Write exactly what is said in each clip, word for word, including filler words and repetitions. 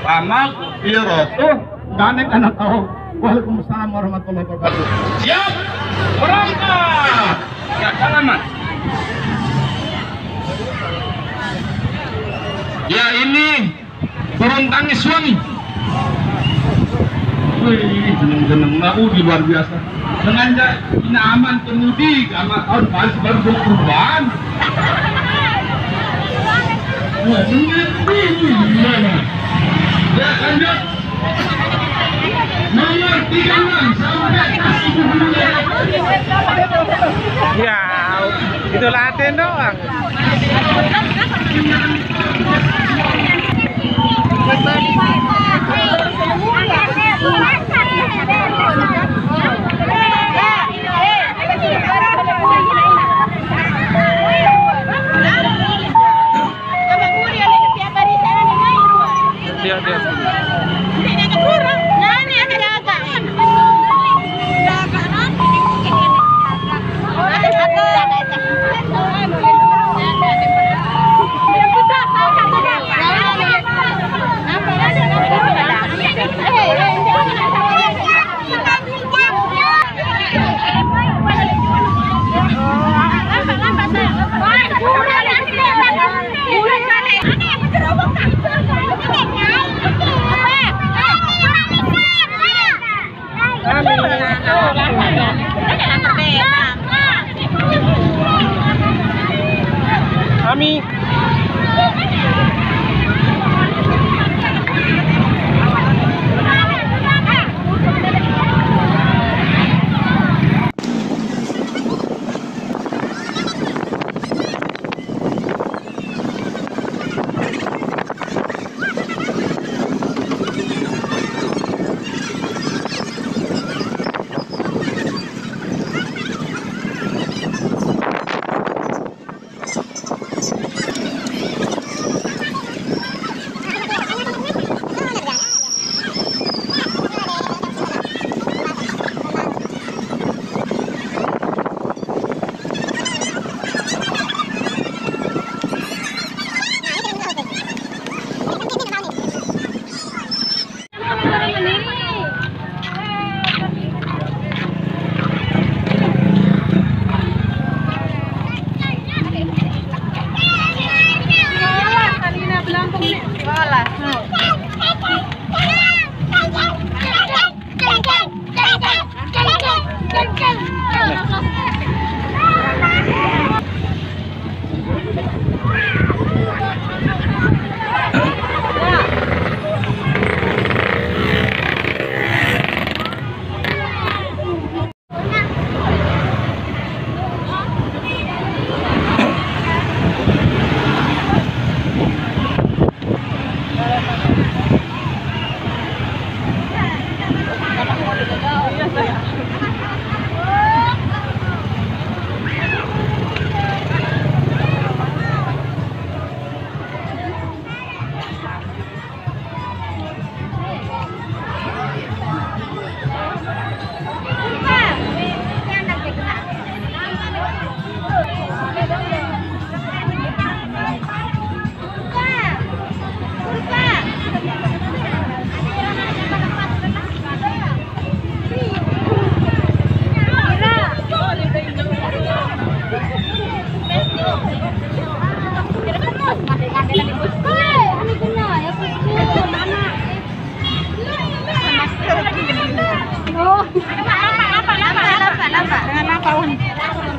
Anak, iya, Roto. Gandeng anak kau. Waalaikumsalam warahmatullahi wabarakatuh. Siap. Berangkat. Ya, salaman. Ya, ini burung tangis suami. Wih, ini jeneng-jeneng mau di luar biasa. Dengan ja-, ini aman kemudi sama tahun baru, baru kurban. Wah, ini, ini gimana? Ya, lanjut. Nomor tiga enam sampai kasih dulu ya. Ya, itu latihan doang. Dia, dia. Ami.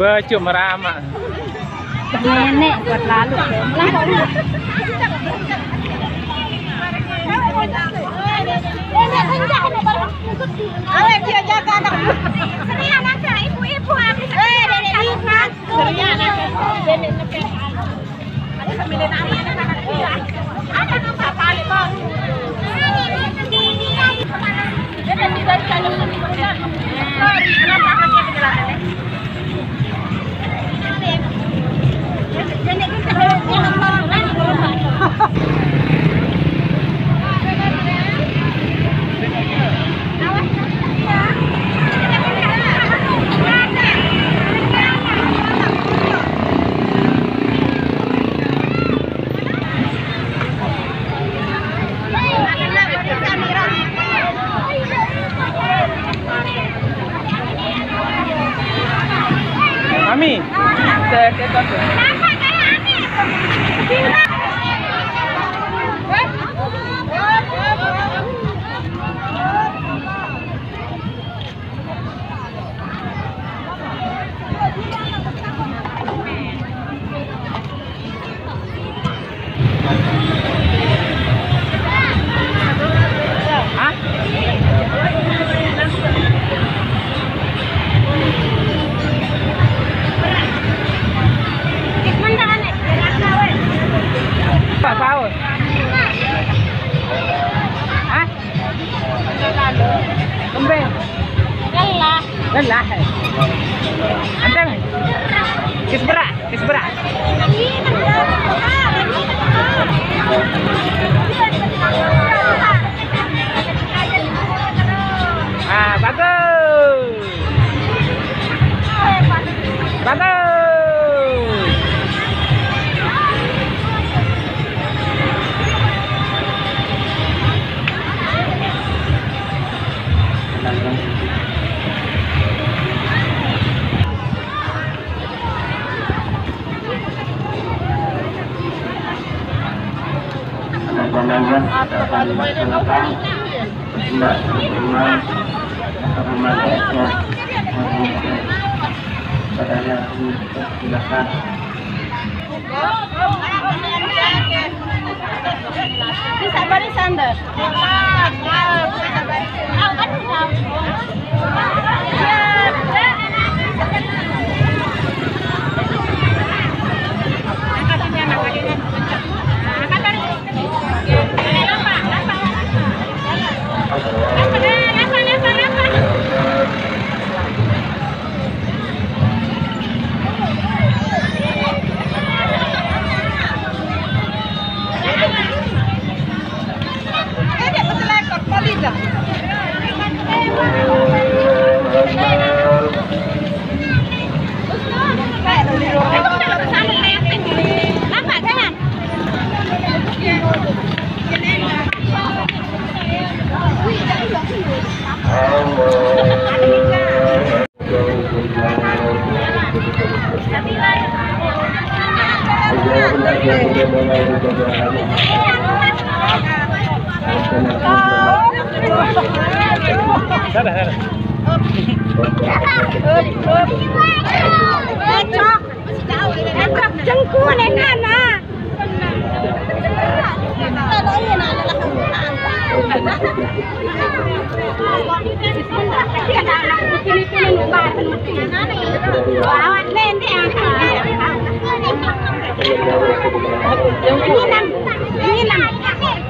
Baju merama. Nenek buat lalu. Lah, kok enggak? Nenek enggak, nenek baru. Ayo, dia jaga anak. Sini anaknya, ibu-ibu, habis. Eh, nenek lihat. Sini anaknya. Nenek ngepel. Ada sambil nari anak-anak dia. Ada nggak apa-apa, Bang? Dia tadi dari sana. Sorry, kenapa hanya penjelasannya? Hah? Kembing. Lelah. Lelah. Anteng. Kis berak, kis berak. Ah, bagus. Bagus. Bisa balik sandal. Cengkune ngana.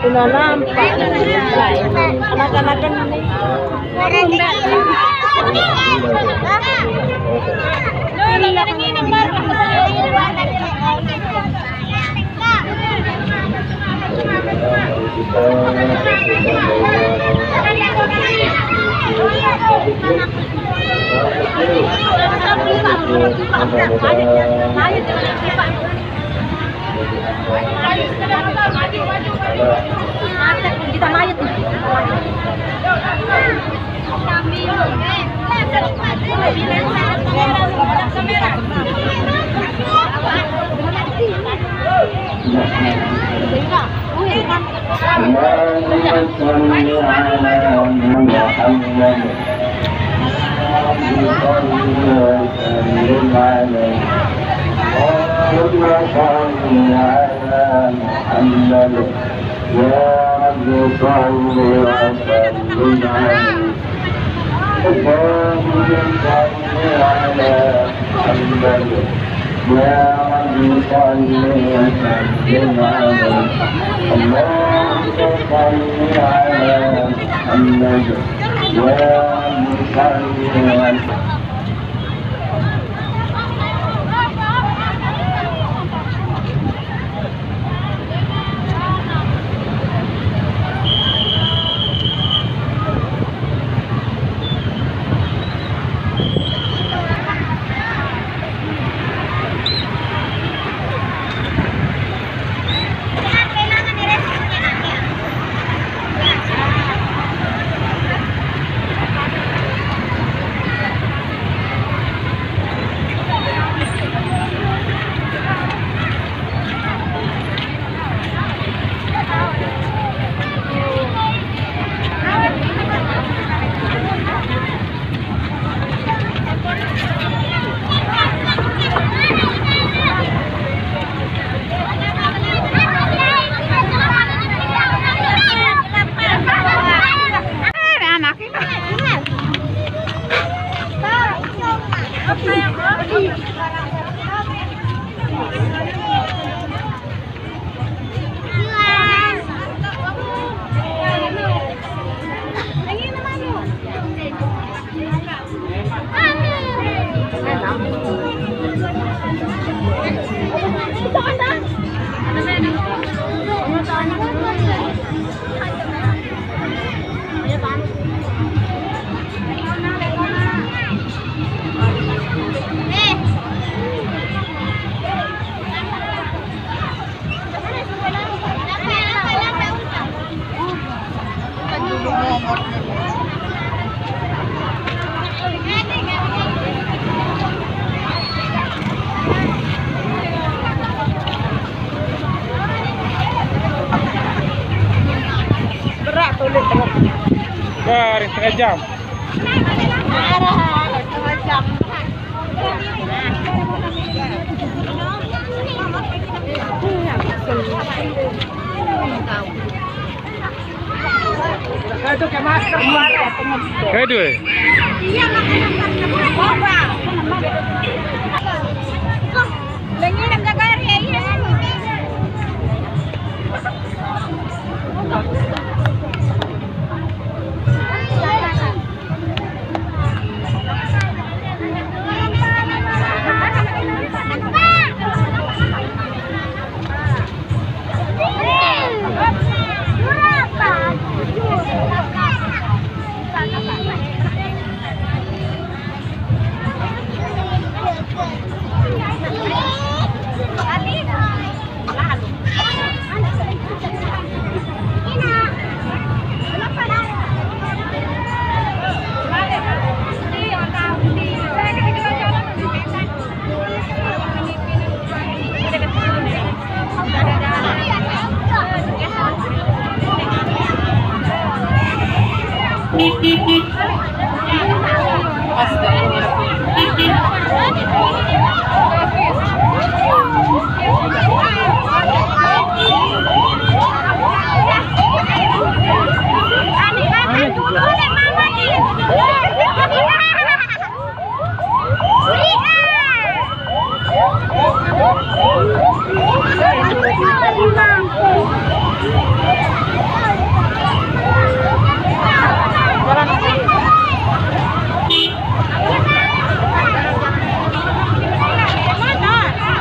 Sudah nampak. Anak-anak ini. Kita mayat nih. اللهم صل على محمد. اللهم صل وسلم عليه. اللهم صل على محمد. يا رب صل وسلم عليه. اللهم صل على محمد. يا رب صل وسلم عليه. اللهم صل على محمد. يا رب صل وسلم. Wah, setengah jam. Setengah jam. Itu ke masker kemarin. Kayak dua. Lagi nak jaga hari, iya.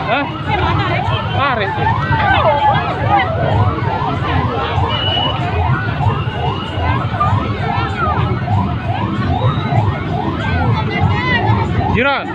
Hah? Karet ya? Jiran.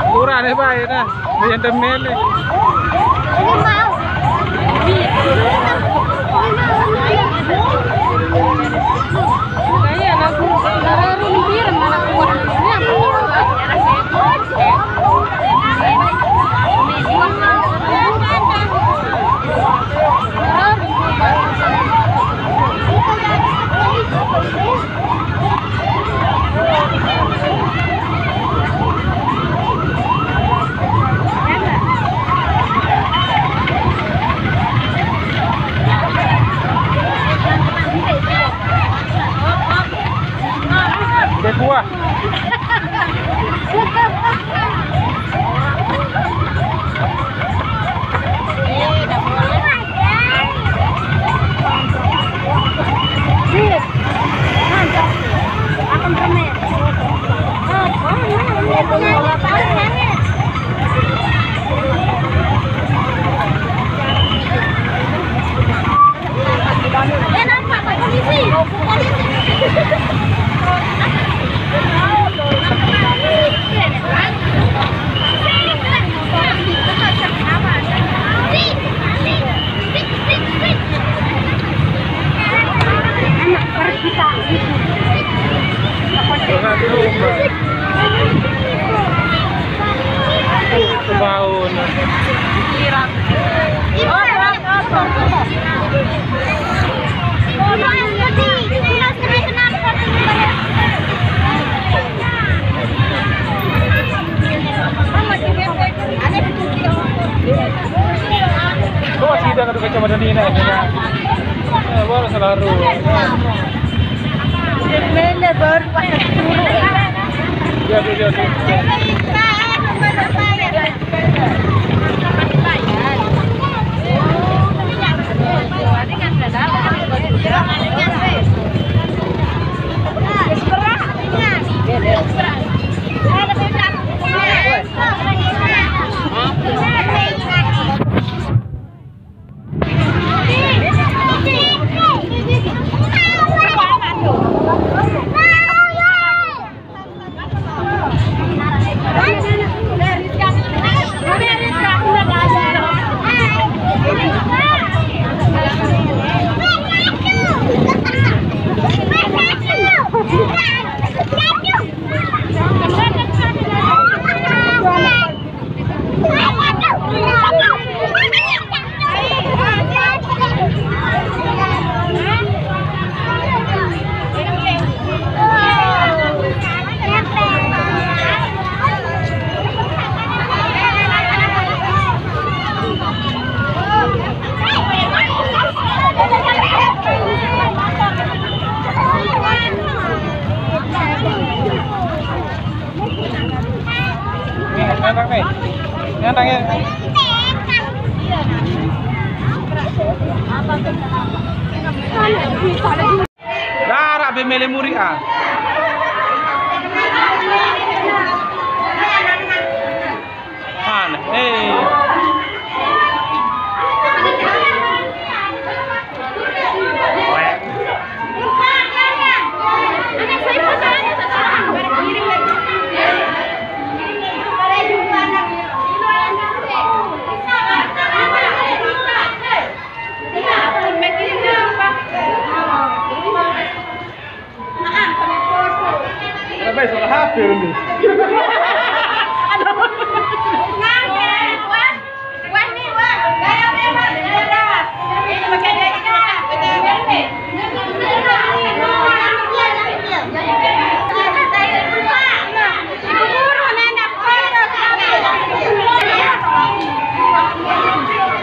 Murah nih, Pak, ya, nah. Yang demel nih. Udah tua. Bau nah. Kok sida kata kacamata ni nak? Eh, baru selalu. Mele baru pas turun. Ya, ya, ya. Yang tangi. Dara be mele muri a. An, eh. Aduh.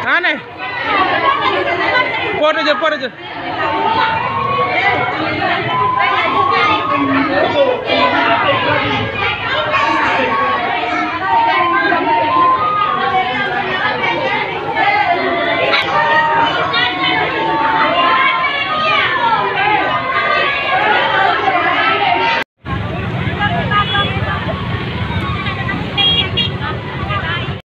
Aneh. Foto je, foto je.